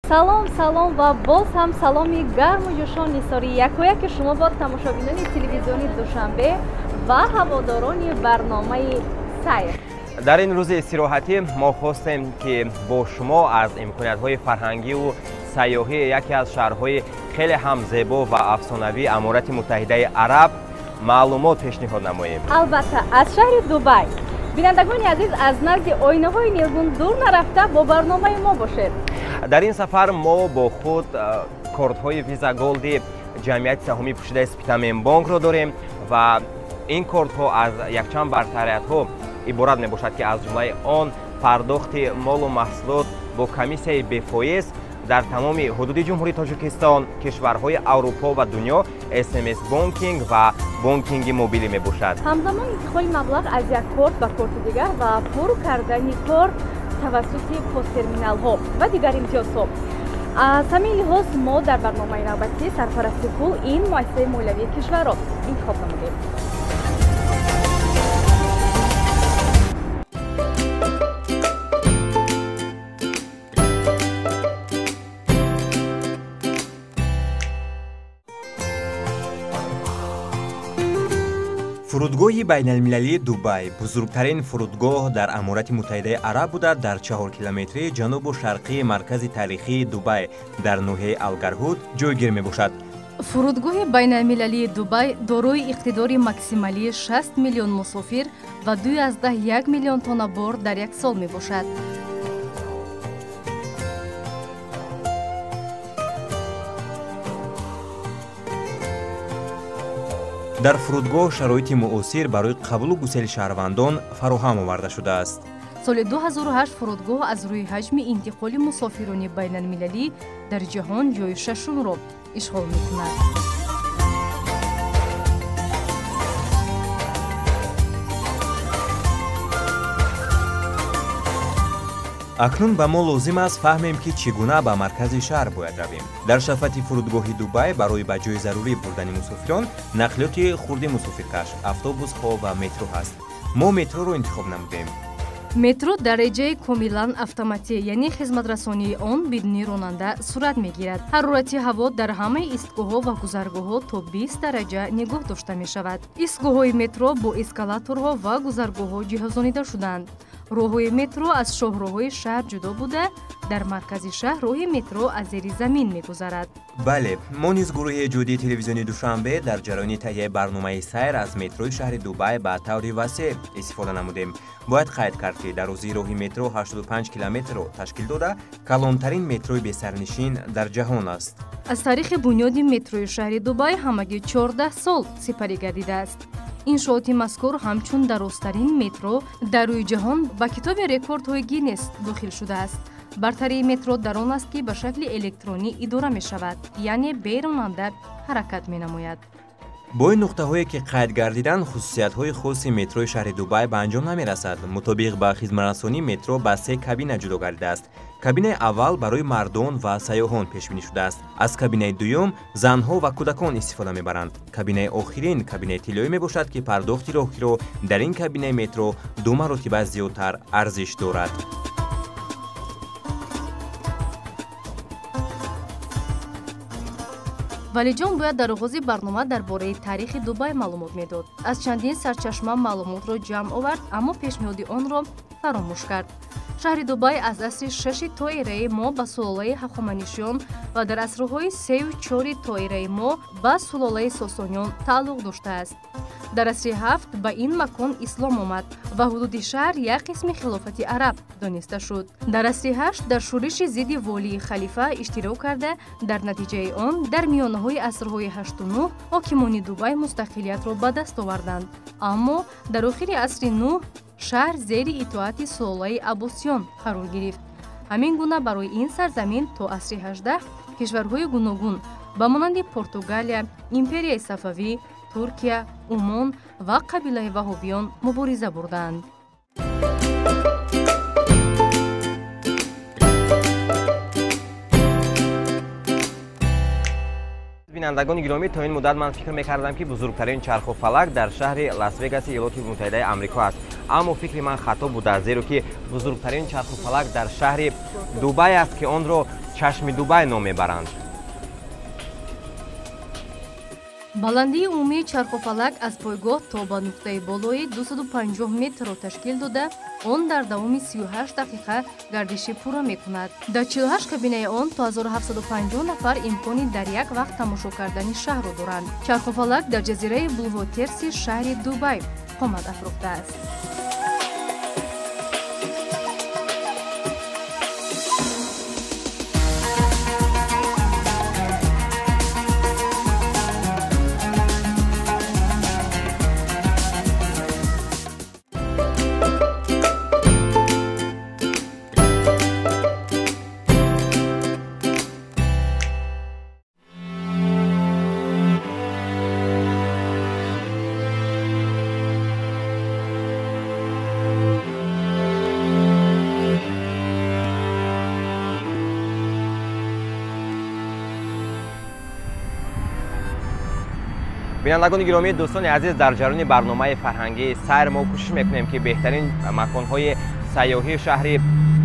Салом, салом ва боз ҳам саломи гарму ҷӯшон нисори якояки шумо бод тамошобинони телевизиони Душанбе ва ҳаводорони барномаи сайр. Дар ин рӯзи истироҳатӣ мо хостем, ки бо шумо аз имкониятҳои фарҳангиву сайёҳии яке аз шаҳрҳои хеле ҳам зебо ва афсонавии Аморати Муттаҳидаи Араб маълумот пешниҳод намоем. Албатта, аз шаҳри Дубай. Бинандагони азиз, аз назди оинаҳои нилгун дур нарафта бо барномаи мо бошед. Дар ин сафар мо бо худ кортҳои Виза Голди ҷамъияти саҳомии пӯшидаи Спитамен бонкро дорем ва ин кортҳо аз якчанд бартариятҳо иборат мебошад, ки аз ҷумлаи он пардохти молу маҳсулот бо комиссияи бефоиз дар тамоми ҳудуди Ҷумҳурии Тоҷикистон, кишварҳои Аврупо ва дунё, СМС бонкинг ва бонкинги мобилӣ мебошад. Ҳамзамон интиқоли маблағ аз як корт ба корти дигар ва пур кардани корт тавассути посттерминалҳо ва дигар имтиёзҳо. Аз ҳамин лиҳоз мо дар барномаи навбатӣ сарпарасти пул ин муассисаи молиявии кишварро интихоб намудем. Фурудгоҳи байналмилалии Дубай бузургтарин фурудгоҳ дар Аморати Муттаҳидаи Араб буда, дар 4 километрии ҷанубу шарқии маркази таърихии Дубай дар ноҳияи Алгарҳуд ҷойгир мебошад. Фурудгоҳи байналмилалии Дубай дорои иқтидори максималии 60 миллион мусофир ва 2,1 миллион тонна бор дар як сол мебошад. Дар фурудгоҳ шароити муосир барои қабулу гусели шаҳрвандон фароҳам оварда шудааст. Соли 2008 фурудгоҳ аз рӯи ҳаҷми интиқоли мусофирони байналмилалӣ дар ҷаҳон ҷои шашумро ишғол мекунад. Акнун ба мо лозим аст фаҳмем, ки чӣ гуна ба маркази шаҳр бояд равем. Дар шафати фурудгоҳи Дубай барои ба ҷои зарурӣ бурдани мусофирон нақлиёти хурди мусофиркаш, автобусҳо ва метро ҳаст. Мо метроро интихоб намудем. Метро дараҷаи комилан автоматӣ, яъне хизматрасонии он бидуни ронанда сурат мегирад. Ҳарорати ҳаво дар ҳамаи истгоҳҳо ва гузаргоҳҳо то 20 дараҷа нигоҳ дошта мешавад. Истгоҳҳои метро бо эскалаторҳо ва гузаргоҳҳо ҷиҳозонида шуданд. Роҳҳои метро аз шоҳроҳҳои шаҳр ҷудо буда, дар маркази шаҳр роҳи метро аз зери замин мегузарад. Бале, мо низ гурӯҳи эҷодии телевизиони Душанбе дар ҷараёни таҳияи барномаи сайр аз метрои шаҳри Дубай ба таври васеъ истифода намудем. Бояд қайд кард, ки дарозии роҳи метро 85 километрро ташкил дода, калонтарин метрои бесарнишин дар ҷаҳон аст. Аз таърихи бунёди метрои шаҳри Дубай ҳамагӣ 14 сол сипарӣ гардидааст. Иншооти мазкур ҳамчун дарозтарин метро дар рӯи ҷаҳон ба китоби рекордҳои Гиннес дохил шудааст. Бартарии метро дар он аст, ки ба шакли электронӣ идора мешавад, яъне бе ронанда ҳаракат менамояд. Бо ин нуқтаҳое ки қайд гардиданд, хусусиятҳои хоси метрои шаҳри Дубай ба анҷом намерасад. Мутобиқ ба хизматрасонӣ метро ба се кабина ҷудо гардидааст. Кабинаи аввал барои мардон ва сайёҳон пешбинӣ шудааст. Аз кабинаи дуюм занҳо ва кӯдакон истифода мебаранд. Кабинаи охирин кабинаи тиллоӣ мебошад, ки пардохти роҳкиро дар ин кабинаи метро ду маротиба зиёдтар арзиш дорад. Валиҷон бояд дар оғози барнома дар бораи таърихи Дубай маълумот медод. Аз чандин сарчашма маълумотро ҷамъ овард, аммо пешниҳоди онро фаромӯш кард. Шаҳри Дубай аз асри шаши то эраи мо ба сулолаи ҳахоманишиён ва дар асрҳои сею чори то эраи мо ба сулолаи сосониён тааллуқ доштааст. Дар асри ҳафт ба ин макон ислом омад ва ҳудуди шаҳр як қисми хилофати араб дониста шуд. Дар асри ҳашт дар шӯриши зидди волии халифа иштирок карда, дар натиҷаи он дар миёнаҳои асрҳои ҳашту нӯҳ ҳокимони Дубай мустақилиятро ба даст оварданд. Аммо дар охири асри нӯҳ шаҳр зери итоати сулолаи аббосиён қарор гирифт. Ҳамин гуна барои ин сарзамин то асри 18 кишварҳои гуногун ба монанди Португалия, империяи Сафавӣ, Туркия, Умон ва қабилаи ваҳобиён мубориза бурданд. Бинандагони гиромӣ, то ин муддат ман фикр мекардам, ки бузургтарин чарху фалак дар шаҳри Лас-Вегаси Иёлоти Муттаҳидаи Амрико аст. Аммо фикри ман хато будааст, зеро ки бузургтарин чарху фалак дар шаҳри Дубай аст, ки онро чашми Дубай ном мебаранд. Баландии умумии чархуфалак аз пойгоҳ то ба нуқтаи болои 250 метрро ташкил дода, он дар давоми 38 дақиқа гардиши пурра мекунад. Дар 48 кабинаи он то 1750 нафар имкони дар як вақт тамошо кардани шаҳрро доранд. Чархуфалак дар ҷазираи Блувотерси шаҳри Дубай қомат афрохтааст. Бинандагони гиромӣ, дӯстони азиз, дар ҷараёни барномаи фарҳангии сайр мо кӯшиш мекунем, ки беҳтарин маконҳои сайёҳии шаҳри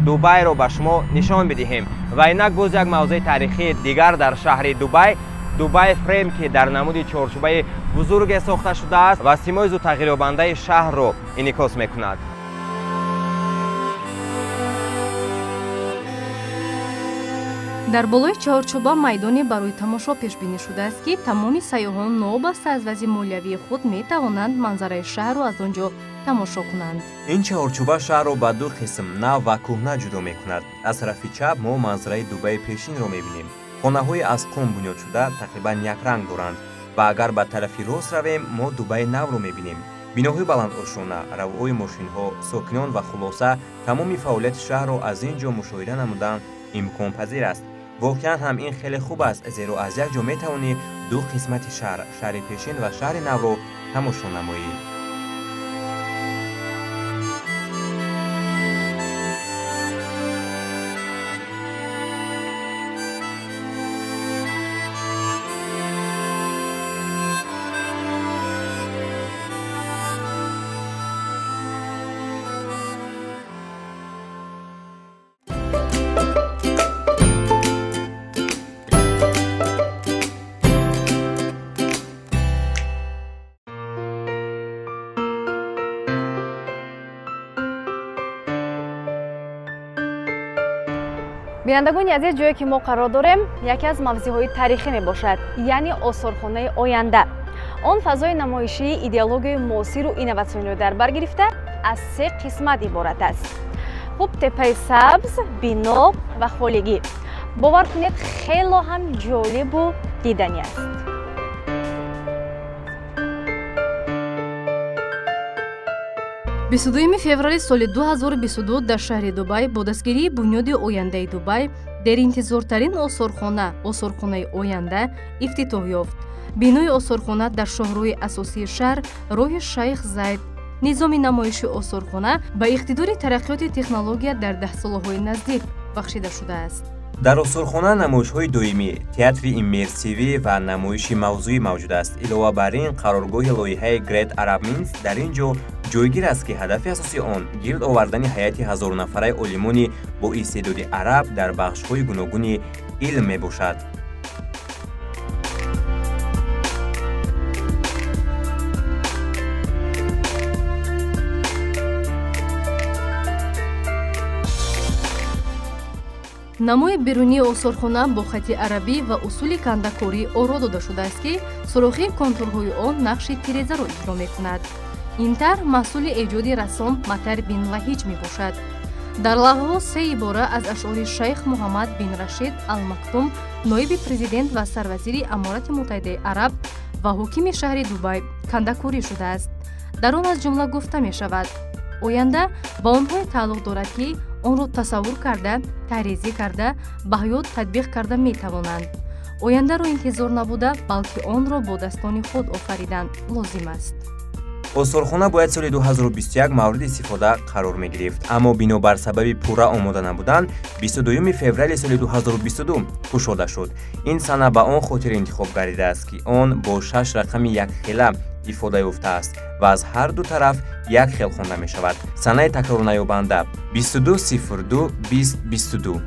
Дубайро ба шумо нишон бидиҳем. Ва инак боз як мавзеи таърихии дигар дар шаҳри Дубай, Дубай Фрейм, ки дар намуди чорчӯбаи бузурге сохта шудааст ва симои зудтағйирёбандаи шаҳрро инъикос мекунад. Дар болои чаҳорчӯба майдоне барои тамошо пешбинӣ шудааст, ки тамоми сайёҳон новобаста аз вазъи молиявии худ метавонанд манзараи шаҳрро аз он ҷо тамошо кунанд. Ин чаҳорчӯба шаҳрро ба ду қисм, нав ва кӯҳна, ҷудо мекунад. Аз тарафи чап мо манзараи Дубайи пешинро мебинем. Хонаҳои аз қум бунёдшуда тақрибан якранг доранд ва агар ба тарафи рост равем, мо Дубайи навро мебинем. Биноҳои баландошёна, равъои мошинҳо, сокинон ва хулоса тамоми фаъолияти шаҳрро аз ин ҷо мушоҳида намудан имконпазир аст. Воқеан ҳам ин хеле хуб аст, зеро аз як ҷо метавонӣ ду қисмати шаҳр, шаҳри пешин ва шаҳри навро тамошо намоӣ. Бинандагони азиз, ҷое ки мо қарор дорем, яке аз мавзеъҳои таърихӣ мебошад, яъне осорхонаи оянда. Он фазои намоишии идеологияи муосиру инноватсиониро дар бар гирифта, аз се қисмат иборат аст. Хуб, теппаи сабз, бино ва холигӣ. Бовар кунед, хело ҳам ҷолибу диданӣ аст. 22 феврали соли 2022 дар шаҳри Дубай бо дастгирии бунёди ояндаи Дубай деринтизортарин осорхона, осорхонаи оянда, ифтитоҳ ёфт. Бинои осорхона дар шоҳроҳи асосии шаҳр, роҳи Шайх Зайд. Низоми намоиши осорхона ба иқтидори тараққиёти технология дар даҳсолаҳои наздик бахшида шудааст. Дар осорхона намоишҳои доимӣ, театри иммерсивӣ ва намоиши мавзӯӣ мавҷуд аст. Илова бар ин, қароргоҳи лоиҳаи Great Arab Minds дар ин ҷо ҷойгир аст, ки ҳадафи асосии он гирд овардани ҳайати ҳазорнафараи олимони бо истеъдоди араб дар бахшҳои гуногуни илм мебошад. Намои берунии осорхона бо хати арабӣ ва усули кандакорӣ оро дода шудааст, ки сурохии контурҳои он нақши тирезаро иҷро мекунад. Ин тарҳ маҳсули эҷоди рассом Матар бин Лаҳиҷ мебошад. Дар лавҳаҳо се ибора аз ашъори шайх Муҳаммад бин Рашид Алмактум, ноиби президент ва сарвазири Аморати Муттаҳидаи Араб ва ҳокими шаҳри Дубай кандакорӣ шудааст. Дар он аз ҷумла гуфта мешавад: оянда ба онҳое тааллуқ дорад, ки онро тасаввур карда, таҳризӣ карда, ба ҳаёт татбиқ карда метавонанд. Ояндаро интизор набуда, балки онро бо дастони худ офаридан лозим аст. Осорхона бояд соли 2021 мавриди истифода қарор мегирифт, аммо бинобар сабаби пурра омода набудан 22 феврали соли 2022 кушода шуд. Ин сана ба он хотир интихоб гардидааст, ки он бо шаш рақами якхела ифода ёфтааст ва аз ҳар ду тараф як хел хонда мешавад. Санаи такрорнаёбанда 22.02.2022.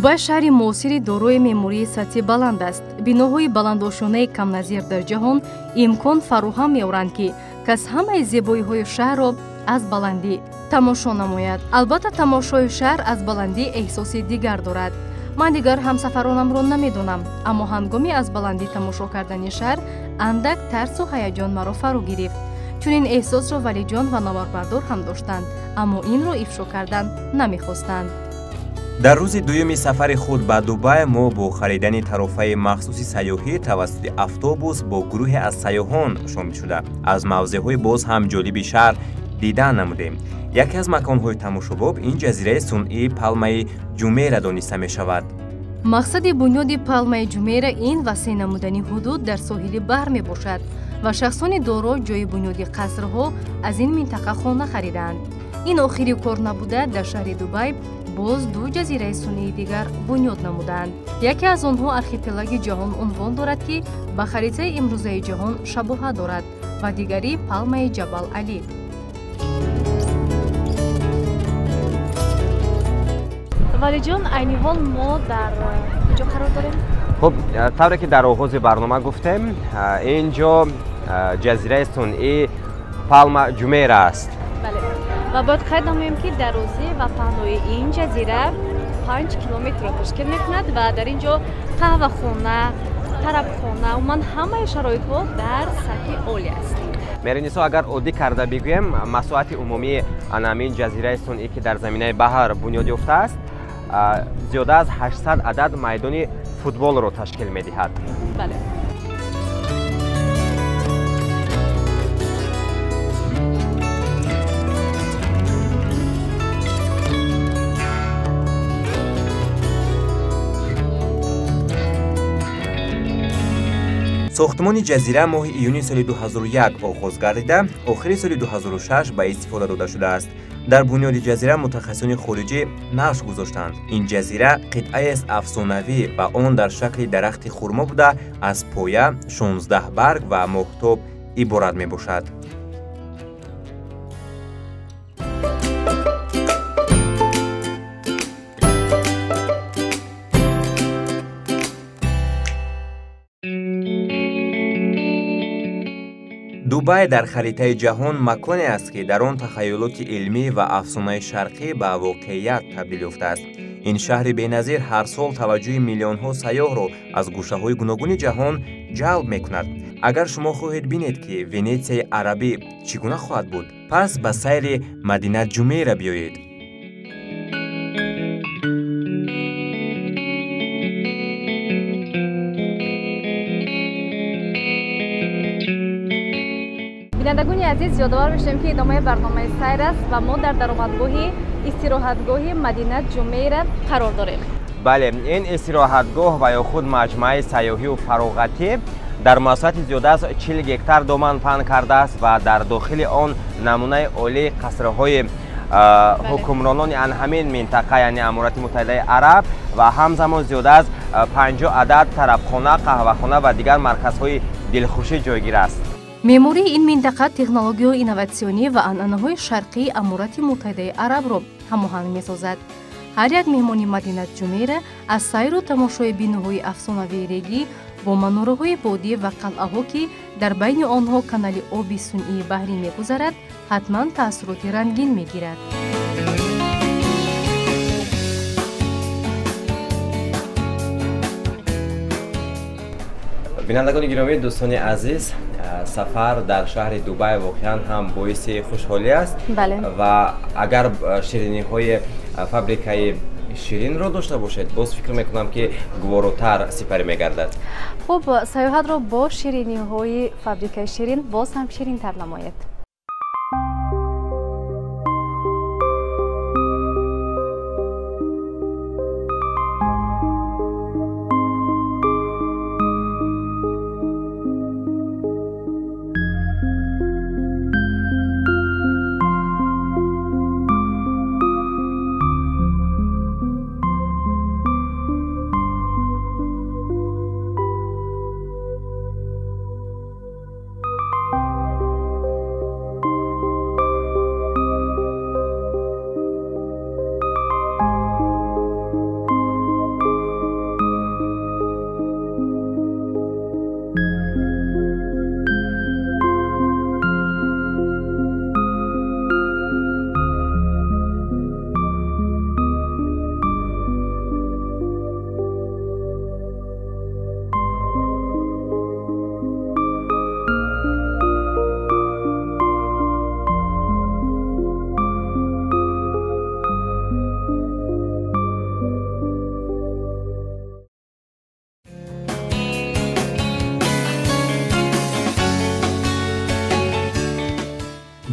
Дубай шаҳри муосири дорои меъмории сатҳи баланд аст. Биноҳои баландошонаи камназир дар ҷаҳон имкон фароҳам меоранд, ки кас ҳамаи зебоиҳои шаҳрро аз баландӣ тамошо намояд. Албатта, тамошои шаҳр аз баландӣ эҳсоси дигар дорад. Ман дигар ҳамсафаронамро намедонам, аммо ҳангоми аз баландӣ тамошо кардани шаҳр андак тарсу ҳаяҷон маро фаро гирифт. Чунин эҳсосро Валиҷон ва наворбардор ҳам доштанд, аммо инро ифшо кардан намехостанд. Дар рӯзи дуюми сафари худ ба Дубай мо бо харидани тарофаи махсуси сайёҳӣ тавассути автобус бо гурӯҳе аз сайёҳон шомил шуда, аз мавзеъҳои боз ҳам ҷолиби шаҳр дидан намудем. Яке аз маконҳои тамошобоб ин ҷазираи сунъии Палмаи Ҷумейра дониста мешавад. Мақсади бунёди Палмаи Ҷумейра ин васеъ намудани ҳудуд дар соҳили баҳр мебошад ва шахсони доро ҷойи бунёди қасрҳо аз ин минтақа хона харидаанд. Ин охири кор набуда, дар шаҳри Дубай боз ду ҷазираи сунъии дигар бунёд намуданд. Яке аз онҳо архипелаги ҷаҳон унвон дорад, ки ба харитаи имрӯзаи ҷаҳон шабоҳат дорад, ва дигари Палмаи Ҷабал Алӣ. Валиҷон, айни ҳол мо дар куҷо қарор дорем? Хуб, тавре ки дар оғози барнома гуфтем, ин ҷо ҷазираи сунъии Палма Ҷумейра аст. Бале. Ва бояд қайд намоем, ки дарозӣ ва паҳнои ин ҷазира 5 километрро ташкил мекунад ва дар ин ҷо қаҳвахона, тарабхона, умуман ҳамаи шароитҳо дар сатҳи олӣ аст. Меринисо, агар оддӣ карда бигӯем, масоҳати умумии анамин ҷазираи сунъӣ, ки дар заминаи баҳр бунёд ёфтааст, зиёда аз 800 адад майдони футболро ташкил медиҳад. Бале. Сохтмони ҷазира моҳи июни соли 2001 оғоз гардида, охири соли 2006 ба истифода дода шудааст. Дар бунёди ҷазира мутахассисони хориҷӣ нақш гузоштанд. Ин ҷазира қитъаест афсонавӣ ва он дар шакли дарахти хурмо буда, аз поя, 16 барг ва моҳтоб иборат мебошад. Дубай дар харитаи ҷаҳон маконе аст, ки дар он тахайюлоти илмӣ ва афсонаи шарқӣ ба воқеият табдил ёфтааст. Ин шаҳри беназир ҳар сол таваҷҷӯҳи миллионҳо сайёҳро аз гӯшаҳои гуногуни ҷаҳон ҷалб мекунад. Агар шумо хоҳед бинед, ки Венетсияи арабӣ чӣ гуна хоҳад буд, пас ба сайри Мадинат Ҷумейра биёед. Бинандагони азиз, ёдовар мешавем, ки идомаи барномаи сайр аст ва мо дар даромадгоҳи истироҳатгоҳи Мадинат Ҷумейра қарор дорем. Бале, ин истироҳатгоҳ ва ё худ маҷмӯаи сайёҳию фароғатӣ дар масоҳати зиёда аз 40 гектар доман паҳн кардааст ва дар дохили он намунаи олии қасрҳои ҳукмронони ҳамин минтақа, яъне Аморати Муттаҳидаи Араб, ва ҳамзамон зиёда аз 50 адад тарабхона, қаҳвахона ва дигар марказҳои дилхушӣ ҷойгир аст. Меъмории ин минтақа технологияҳои инноватсионӣ ва анъанаҳои шарқии Аморати Муттаҳидаи Арабро ҳамоҳанг месозад. Ҳар як меҳмони Мадинат Ҷумейра аз сайру тамошои биноҳои афсонавии регӣ бо манораҳои водӣ ва қалъаҳо, ки дар байни онҳо канали оби сунъии баҳрӣ мегузарад, ҳатман таассуроти рангин мегирад. Бинандагони гиромӣ, дӯстони азиз, сафар дар шаҳри Дубай воқеан ҳам боиси хушҳолӣ аст. Ва агар шириниҳои фабрикаи ширинро дошта бошед, боз фикр мекунам, ки гуворотар сипарӣ мегардад. Хуб, сайёҳатро бо шириниҳои фабрикаи ширин боз ҳам ширинтар намоед.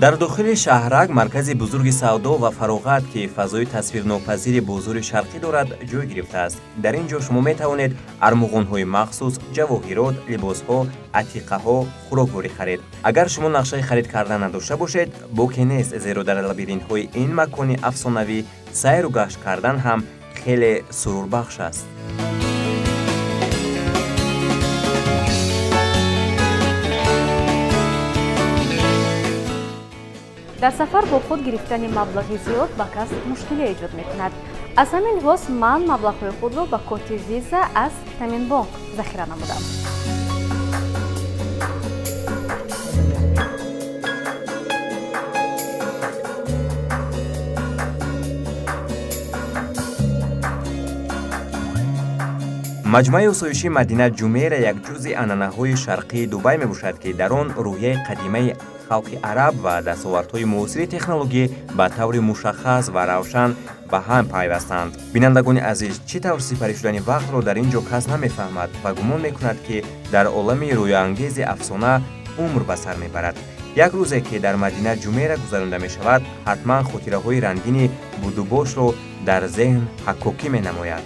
Дар дохили шаҳрак маркази бузурги савдо ва фароғат, ки фазои тасвирнопазири бозори шарқӣ дорад, ҷой гирифтааст. Дар ин ҷо шумо метавонед армуғонҳои махсус, ҷавоҳирот, либосҳо, атиқаҳо, хӯрокворӣ харед. Агар шумо нақшаи харид кардан надошта бошед, боке нест, зеро дар лабиринтҳои ин макони афсонавӣ сайру гашт кардан ҳам хеле сурурбахш аст. Дар сафар бо худ гирифтани маблағи зиёд ба кас мушкиле эҷод мекунад. Аз ҳамин лиҳоз ман маблағҳои худро ба корти виза аз Спитаменбонк захира намудам. Маҷмӯаи осоишии Мадина Ҷумейра як ҷузъи анъанаҳои шарқии Дубай мебошад, ки дар он рӯҳияи қадимаи халқи араб ва дастовардҳои муосири технологӣ ба таври мушаххас ва равшан ба ҳам пайвастанд. Бинандагони азиз, чӣ тавр сипарӣ шудани вақтро дар ин ҷо кас намефаҳмад ва гумон мекунад, ки дар олами рӯёангези афсона умр ба сар мебарад. Як рӯзе, ки дар Мадина Ҷумейра гузаронда мешавад, ҳатман хотираҳои рангини будубошро дар зеҳн ҳаккокӣ менамояд.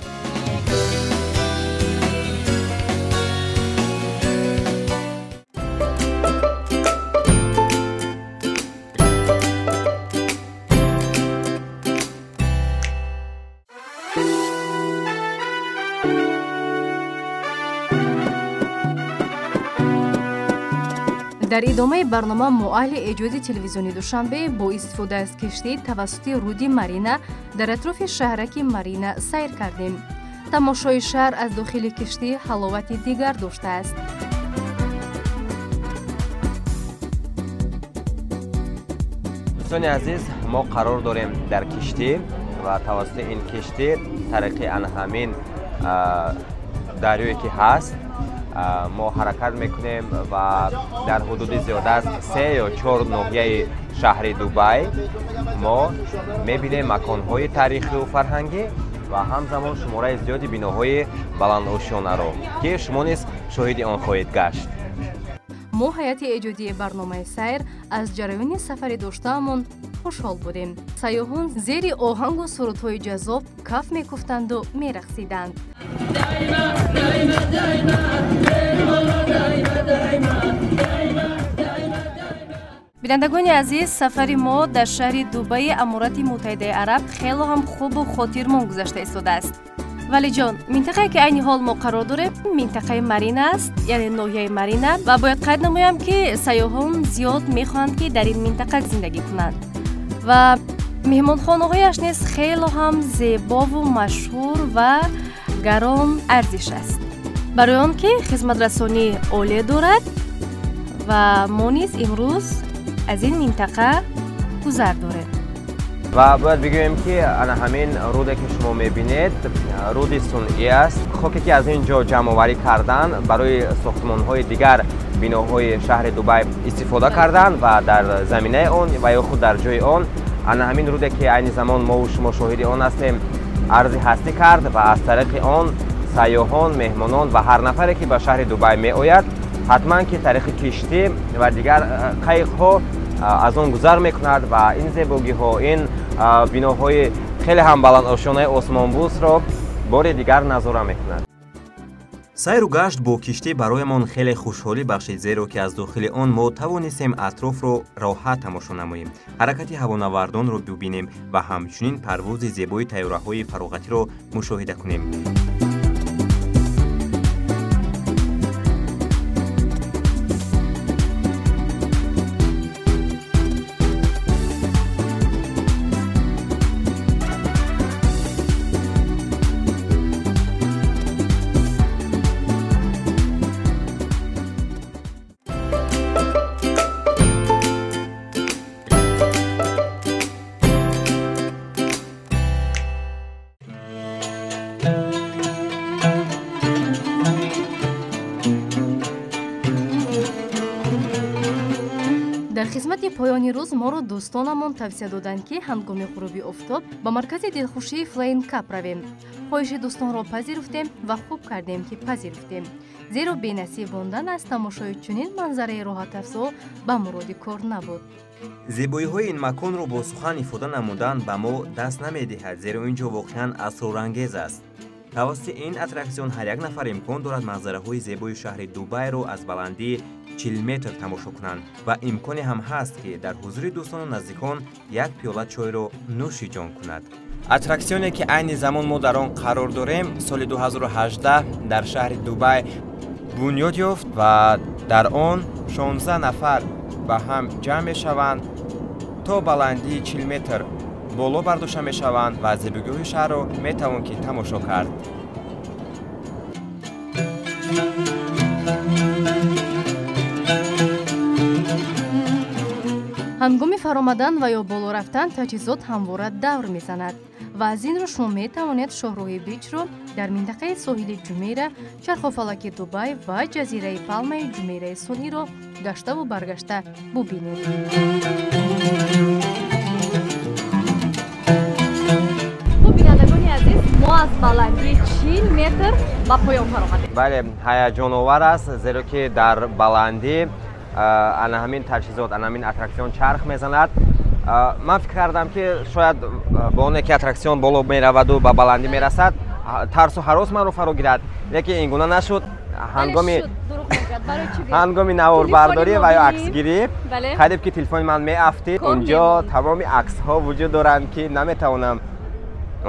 Дар идомаи барнома мо аҳли эҷоди телевизиони Душанбе бо истифода аз киштӣ тавассути руди Марина дар атрофи шаҳраки Марина сайр кардем. Тамошои шаҳр аз дохили киштӣ ҳаловати дигар доштааст. Дӯстони азиз, мо қарор дорем дар киштӣ ва тавассути ин киштӣ тариқи ана ҳамин дарёе ки ҳаст мо ҳаракат мекунем ва дар ҳудуди зиёда аз 3 ё 4 ноҳияи шаҳри Дубай мо мебинем маконҳои таърихию фарҳангӣ ва ҳамзамон шумораи зиёди биноҳои баландошёнаро, ки шумо низ шоҳиди он хоҳед гашт. Мо ҳайати эҷодии барномаи сайр аз ҷараёни сафари доштаамон хушҳол будем. Сайёҳон зери оҳангу сурудҳои ҷаззоб каф мекуфтанду мерақсиданд. Бинандагони азиз, сафари мо дар шаҳри Дубаи Аморати Муттаҳидаи Араб хело ҳам хубу хотирмон гузашта истодааст. Валиҷон, минтақае ки айни ҳол мо қарор дорем, минтақаи Марина аст, яъне ноҳияи Марина, ва бояд қайд намоям, ки сайёҳон зиёд мехоҳанд, ки дар ин минтақа зиндагӣ кунанд ва меҳмонхонаҳояш низ хело ҳам зебову машҳур ва гарон арзиш аст, барои он ки хизматрасонии оле дорад ва мо низ имрӯз аз ин минтақа гузар дорем. Ва бояд бигӯем, ки ана ҳамин руде, ки шумо мебинед, руди сунъӣ аст. Хоке, ки аз ин ҷо ҷамъоварӣ кардан барои сохтмонҳои дигар биноҳои шаҳри Дубай истифода карданд ва дар заминаи он ва ё худ дар ҷои он ана ҳамин руде, ки айни замон мову шумо шоҳиди он ҳастем, арзи ҳастӣ кард ва аз тариқи он сайёҳон, меҳмонон ва ҳар нафаре, ки ба шаҳри Дубай меояд, ҳатман ки тариқи киштӣ ва дигар қайиқҳо аз он гузар мекунад ва ин зебогиҳо, ин биноҳои хеле ҳам баландошёнаи осмонбӯсро бори дигар назора мекунад. Сайру гашт бо киштӣ бароямон хеле хушҳолӣ бахшид, зеро ки аз дохили он мо тавонистем атрофро роҳат тамошо намоем, ҳаракати ҳавонавардонро бибинем ва ҳамчунин парвози зебои тайёраҳои фароғатиро мушоҳида кунем. Дар қисмати поёни рӯз моро дӯстонамон тавсия доданд, ки ҳангоми ғуруби офтоб ба маркази дилхушии Флайинг Кап равем. Хоҳиши дӯстонро пазируфтем ва хуб кардем, ки пазируфтем, зеро бенасиб мондан аз тамошои чунин манзараи роҳатафзо ба муроди кор набуд. Зебоиҳои ин маконро бо сухан ифода намудан ба мо даст намедиҳад, зеро ин ҷо воқеан асрорангез аст. Тавассути ин аттраксион ҳар як нафар имкон дорад манзараҳои зебои шаҳри Дубайро аз баландии 40 метр тамошо кунанд ва имконе ҳам ҳаст, ки дар ҳузури дӯстону наздикон як пиёла чойро нӯши ҷон кунад. Аттраксионе, ки айни замон мо дар он қарор дорем, соли 2018 дар шаҳри Дубай бунёд ёфт ва дар он 16 нафар ба ҳам ҷамъ мешаванд, то баландии 40 метр боло бардошта мешаванд ва зебогиҳои шаҳрро метавон ки тамошо кард. Ҳангоми фаромадан ва ё боло рафтан таҷҳизот ҳамвора давр мезанад ва аз ин рӯ шумо метавонед шоҳроҳи Бичро дар минтақаи соҳили Ҷумейра, чархофалаки Дубай ва ҷазираи Палмаи Ҷумейраи сунъиро гаштаву баргашта бубинед. Хуб, бинандагони азиз, мо аз баландии 40 метр ба поён фаромадем. Бале, ҳаяҷоновар аст, зеро ки дар баландӣ ана ҳамин таҷҳизот, ана ҳамин аттраксион чарх мезанад. Ман фикр кардам, ки шояд бо оне ки аттраксион боло мераваду ба баландӣ мерасад, тарсу ҳарос маро фаро гирад, лекин ин гуна нашуд. Ҳангоми наворбардорӣ ва ё аксгирӣ қариб ки телефони ман меафтид. Инҷо тамоми аксҳо вуҷуд доранд, ки наметавонам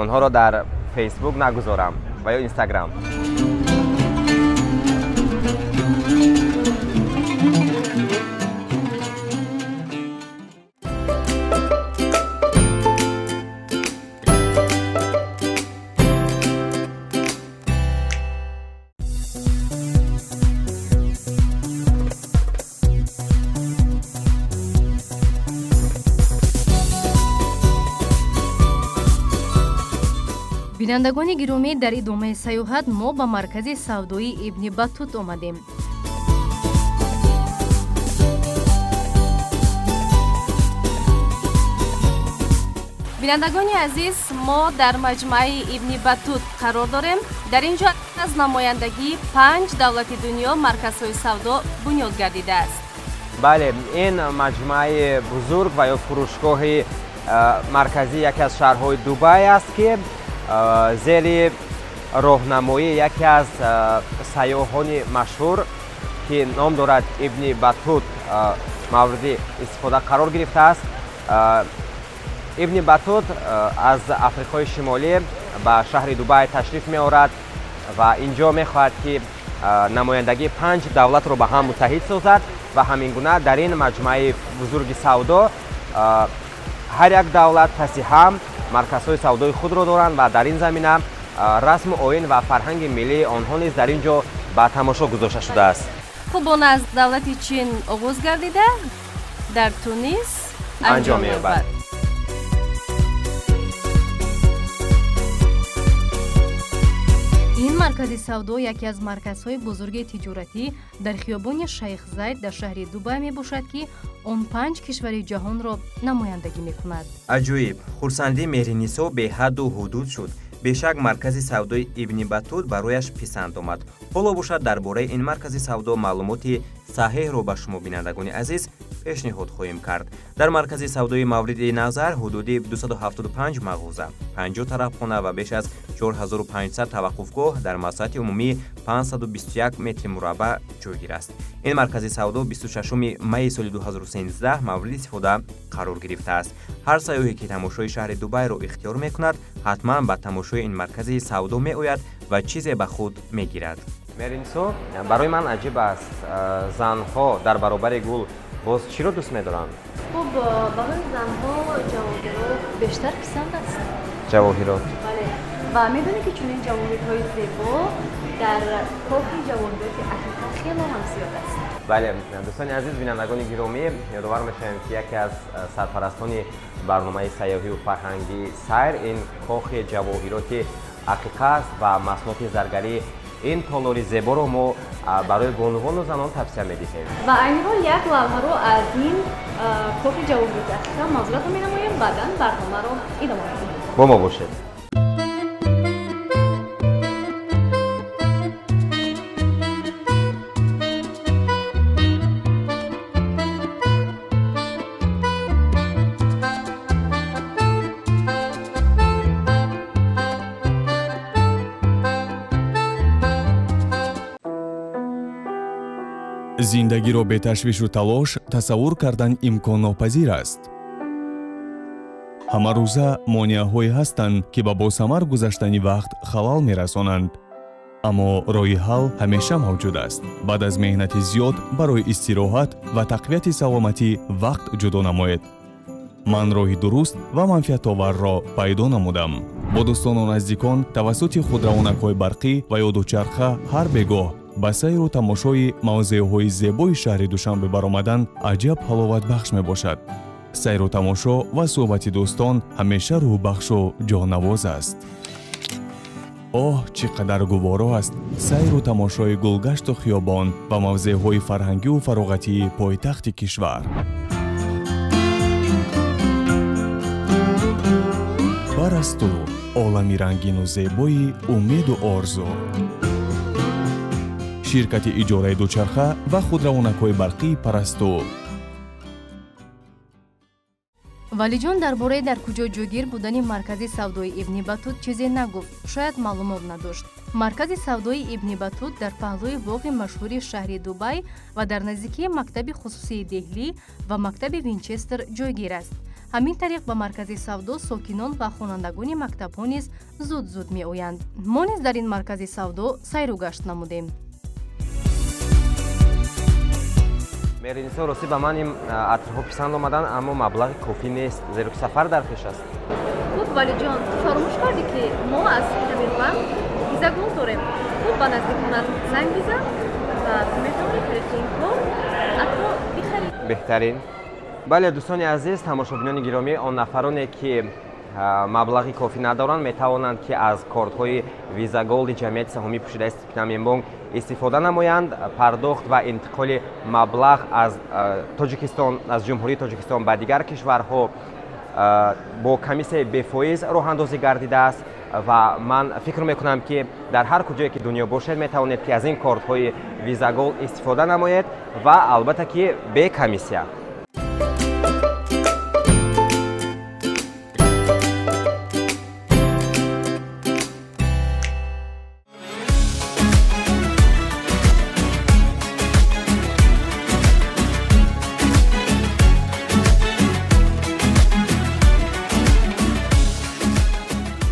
онҳоро дар Фейсбук нагузорам ва ё Инстаграм. Бинандагони гиромӣ, дар идомаи сайёҳат мо ба маркази савдоии Ибни Батут омадем. Бинандагони азиз, мо дар маҷмӯаи Ибни Батут қарор дорем. Дар ин ҷо аз намояндагии 5 давлати дунё марказҳои савдо бунёд гардидааст. Бале, ин маҷмӯаи бузург ва ё фурӯшгоҳи марказии яке аз шаҳрҳои Дубай аст, ки зери роҳнамоии яке аз сайёҳони машҳур, ки ном дорад Ибни Батут, мавриди истифода қарор гирифтааст. Ибни Батут аз Африқои Шимолӣ ба шаҳри Дубай ташриф меорад ва инҷо мехоҳад, ки намояндагии 5 давлатро ба ҳам муттаҳид созад ва ҳамин гуна дар ин маҷмӯаи бузурги савдо ҳар як давлат паси ҳам марказҳои савдои худро доранд ва дар ин замина расму оин ва фарҳанги миллии онҳо низ дар ин ҷо ба тамошо гузошта шудааст. Хуб, он аз давлати Чин оғоз гардида дар Тунис анҷом меёбад. Ин маркази савдо яке аз марказҳои бузурги тиҷоратӣ дар хиёбони Шайх Зайд дар шаҳри Дубай мебошад, ки он 5 кишвари ҷаҳонро намояндагӣ мекунад. Аҷоиб! Хурсандии Меҳринисо беҳадду ҳудуд шуд. Бешак маркази савдои Ибни Батут барояш писанд омад. Ҳоло бошад дар бораи ин маркази савдо маълумоти саҳеҳро ба шумо бинандагони азиз пешниҳод хоҳем кард. Дар маркази савдои мавриди назар ҳудуди 275 мағоза, 50 тарабхона ва беш аз 4500 таваққуфгоҳ дар масоҳати умумии 521 метри мураббаъ ҷойгир аст. Ин маркази савдо 26 майи соли 2013 мавриди истифода қарор гирифтааст. Ҳар сайёҳе ки тамошои шаҳри Дубайро ихтиёр мекунад, ҳатман ба тамошои ин маркази савдо меояд ва чизе ба худ мегирад. Меҳринисо, барои ман аҷиб аст, занҳо дар баробари гул боз чиро дӯст медоранд? Хуб, барои занҳо ҷавоҳирот бештар писанд аст. Ҷавоҳирот? Бале. Ва медонӣ, ки чунин ҷавоҳирҳои зебо дар кохи ҷавоҳироти Ақиқа хело ҳам зиёд аст. Бале, дӯстони азиз, бинандагони гиромӣ, ёдовар мешавем, ки яке аз сарпарастони барномаи сайёҳию фарҳангии сайр ин кохи ҷавоҳироти Ақиқа аст ва маҳсулоти заргарии Ин толори зеборо мо барои бонувону занон тавсия медиҳем. Ва айни ҳол як лавҳаро аз ин кохи ҷавоҳироти Африка мазуратро менамоем, баъдан барномаро идома медиҳем. Бо мо бошед. Зиндагиро беташвишу талош тасаввур кардан имконнопазир аст. Ҳамарӯза монеаҳое ҳастанд, ки ба босамар гузаштани вақт халал мерасонанд. Аммо роҳи ҳал ҳамеша мавҷуд аст. Баъд аз меҳнати зиёд барои истироҳат ва тақвияти саломатӣ вақт ҷудо намоед. Ман роҳи дуруст ва манфиатоварро пайдо намудам. Бо дӯстону наздикон тавассути худравонакҳои барқӣ ва ё дучарха ҳар бегоҳ ба сайру тамошои мавзеъҳои зебои шаҳри Душанбе баромадан аҷаб ҳаловатбахш мебошад. Сайру тамошо ва суҳбати дӯстон ҳамеша рӯҳбахшу ҷоннавоз аст. Оҳ, чӣ қадар гуворо аст сайру тамошои гулгашту хиёбон ва мавзеъҳои фарҳангиву фароғатии пойтахти кишвар. Барасту олами рангину зебои умеду орзу. Ширкати иҷораи дучарха ва худравонакҳои барқии Парасту. Валиҷон дар бораи дар куҷо ҷойгир будани маркази савдои Ибни Батут чизе нагуфт, шояд маълумот надошт. Маркази савдои Ибни Батут дар паҳлӯи боғи машҳури шаҳри Дубай ва дар наздикии мактаби хусусии Деҳлӣ ва мактаби Винчестер ҷойгир аст. Ҳамин тариқ ба маркази савдо сокинон ва хонандагони мактабҳо низ зуд-зуд меоянд. Мо низ дар ин маркази савдо сайру гашт намудем. Меҳринисо, ростӣ ба ман ин атрҳо писанд омаданд, аммо маблағи кофӣ нест, зеро ки сафар дар пеш аст. Хуб, Валиҷон, ту фаромӯш кардӣ, ки мо аз Спитаменбанк Виза Голд дорем. Хуб, ба наздиконат занг бизан ва ту метавонӣ тариқи ин кор атрро бихарӣ. Беҳтарин. Бале, дӯстони азиз, тамошобинони гиромӣ, он нафароне ки маблағи кофӣ надоранд, метавонанд, ки аз кортҳои Виза Голди ҷамъияти саҳомии пӯшидаи Спитаменбонк истифода намоянд. Пардохт ва интиқоли маблағ аз Тоҷикистон, аз Ҷумҳурии Тоҷикистон ба дигар кишварҳо бо комиссияи бефоиз роҳандозӣ гардидааст ва ман фикр мекунам, ки дар ҳар куҷое ки дунё бошед, метавонед, ки аз ин кортҳои Виза Голд истифода намоед ва албатта ки бе комиссия.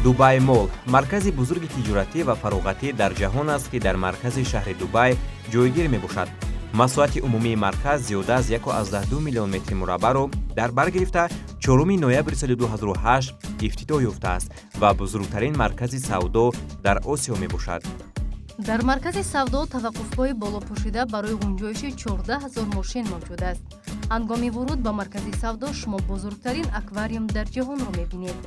Дубай Мол маркази бузурги тиҷоратӣ ва фароғатӣ дар ҷаҳон аст, ки дар маркази шаҳри Дубай ҷойгир мебошад. Масоҳати умумии марказ зиёда аз 1,2 миллион метри мураббаъро дар бар гирифта, 4 ноябри соли 2008 ифтитоҳ ёфтааст ва бузургтарин маркази савдо дар Осиё мебошад. Дар маркази савдо таваққуфгоҳи болопӯшида барои гунҷоиши 14 ҳазор мошин мавҷуд аст. Ҳангоми вуруд ба маркази савдо шумо бузургтарин аквариум дар ҷаҳонро мебинед.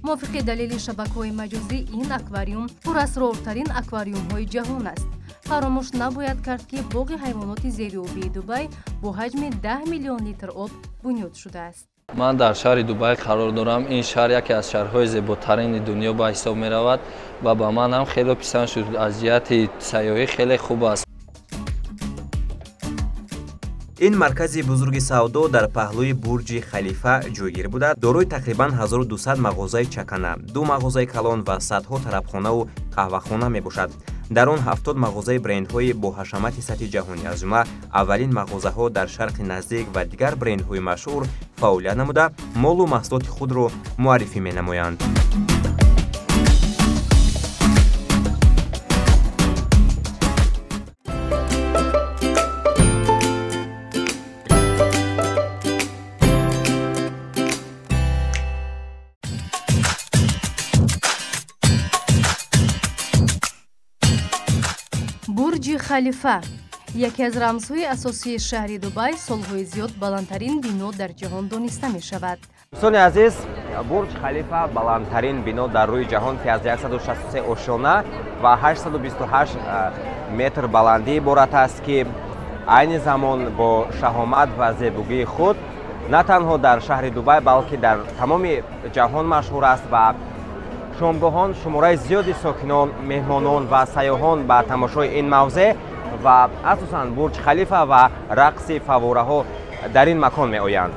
Мувофиқи далели шабакаҳои маҷозӣ, ин аквариум пурасрортарин аквариумҳои ҷаҳон аст. Фаромӯш набояд кард, ки боғи ҳайвоноти зериобии Дубай бо ҳаҷми 10 миллион литр об бунёд шудааст. Ман дар шаҳри Дубай қарор дорам. Ин шаҳр яке аз шаҳрҳои зеботарини дунё ба ҳисоб меравад ва ба ман ҳам хеле писанд шуд. Аз ҷиҳати сайёҳӣ хеле хуб аст. Ин маркази бузурги савдо дар паҳлӯи Бурҷи Халифа ҷойгир буда, дорои тақрибан 1200 мағозаи чакана, ду мағозаи калон ва садҳо тарабхонаву қаҳвахона мебошад. Дар он 70 мағозаи брендҳои бо ҳашамати сатҳи ҷаҳонӣ, аз ҷумла аввалин мағозаҳо дар Шарқи Наздик ва дигар брендҳои машҳур фаъолият намуда, молу маҳсулоти худро муаррифӣ менамоянд. Бурҷи Халифа яке аз рамзҳои асосии шаҳри Дубай, солҳои зиёд баландтарин бино дар ҷаҳон дониста мешавад. Дӯстони азиз, Бурҷ Халифа баландтарин бино дар рӯи ҷаҳон, ки аз 163 ошёна ва 828 метр баландӣ иборат аст, ки айни замон бо шаҳомат ва зебогии худ на танҳо дар шаҳри Дубай, балки дар тамоми ҷаҳон машҳур аст ва шомгоҳон шумораи зиёди сокинон, меҳмонон ва сайёҳон ба тамошои ин мавзеъ ва асосан Бурҷ Халифа ва рақси фаввораҳо дар ин макон меоянд.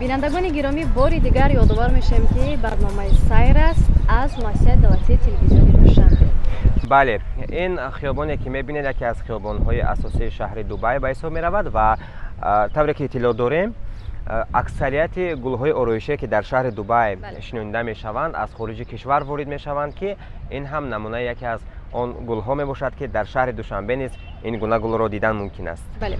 Бинандагони гиромӣ, бори дигар ёдовар мешавем, ки барномаи сайр аст аз муассисаи давлатии телевизиони Душанбе. Бале, ин хиёбоне ки мебинед, яке аз хиёбонҳои асосии шаҳри Дубай ба ҳисоб меравад ва тавре ки иттилоъ дорем, аксарияти гулҳои ороишие, ки дар шаҳри Дубай шинонида мешаванд, аз хориҷи кишвар ворид мешаванд, ки ин ҳам намунаи яке аз он гулҳо мебошад, ки дар шаҳри Душанбе низ ин гуна гулро дидан мумкин аст. Бале,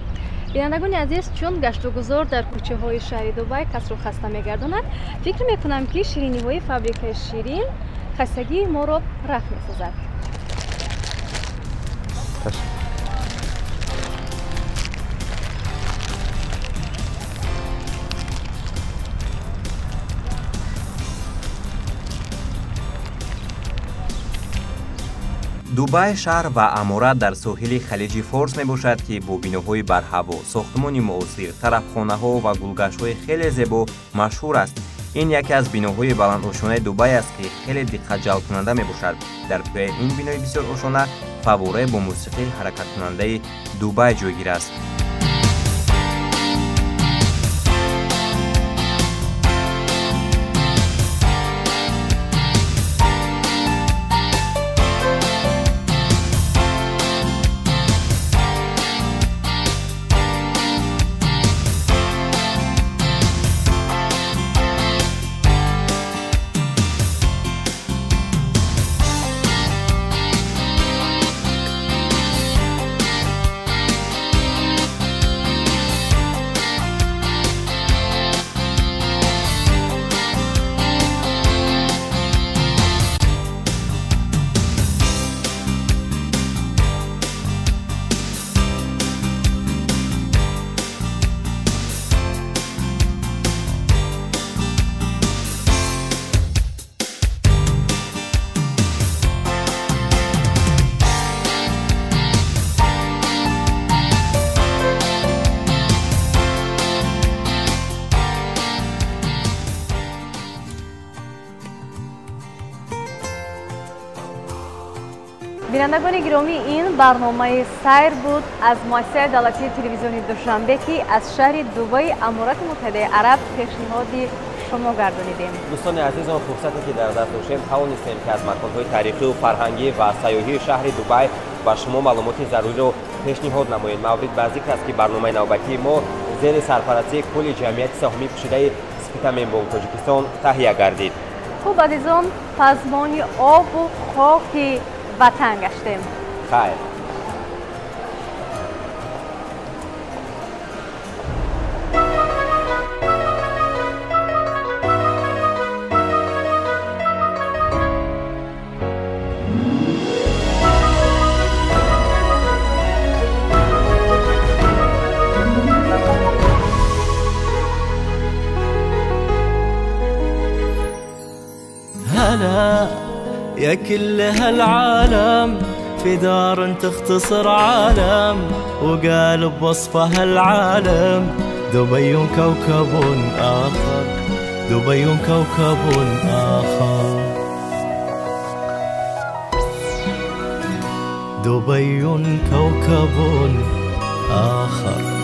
бинандагони азиз, чун гаштугузор дар кӯчаҳои шаҳри Дубай касро хаста мегардонад, фикр мекунам, ки шириниҳои фабрикаи Ширин хастагии моро рафъ месозад. Дубай шаҳр ва аморат дар соҳили Халиҷи Форс мебошад, ки бо биноҳои барҳаво, сохтмони муосир, тарафхонаҳо ва гулгаштҳои хеле зебо машҳур аст. Ин яке аз биноҳои баландошёнаи Дубай аст, ки хеле диққатҷалбкунанда мебошад. Дар пӯяи ин бинои бисёр ошёна фаввораи бо мусиқии ҳаракаткунандаи Дубай ҷойгир аст. Бинандагони гиромӣ, ин барномаи сайр буд аз муассисаи давлатии телевизиони Душанбе, ки аз шаҳри Дубаи Аморати Муттаҳидаи Араб пешниҳоди шумо гардонидем. Дӯстони азиз, он фурсате ки дар даст доштем, тавонистем, ки аз маконҳои таърихию фарҳангӣ ва сайёҳии шаҳри Дубай ба шумо маълумоти заруриро пешниҳод намоем. Маврид ба зикр аст, ки барномаи навбатии мо зери сарпарастии кулли ҷамъияти саҳомӣ пӯшидаи Спитаменбонк Тоҷикистон таҳия гардид. Хуб, азизон, пазмони обу хоки ватан гаштем. Хайр. هلا. يا كل هالعالم في دار تختصر عالم، وقال بوصفها العالم دبي كوكب آخر، دبي كوكب آخر، دبي كوكب آخر.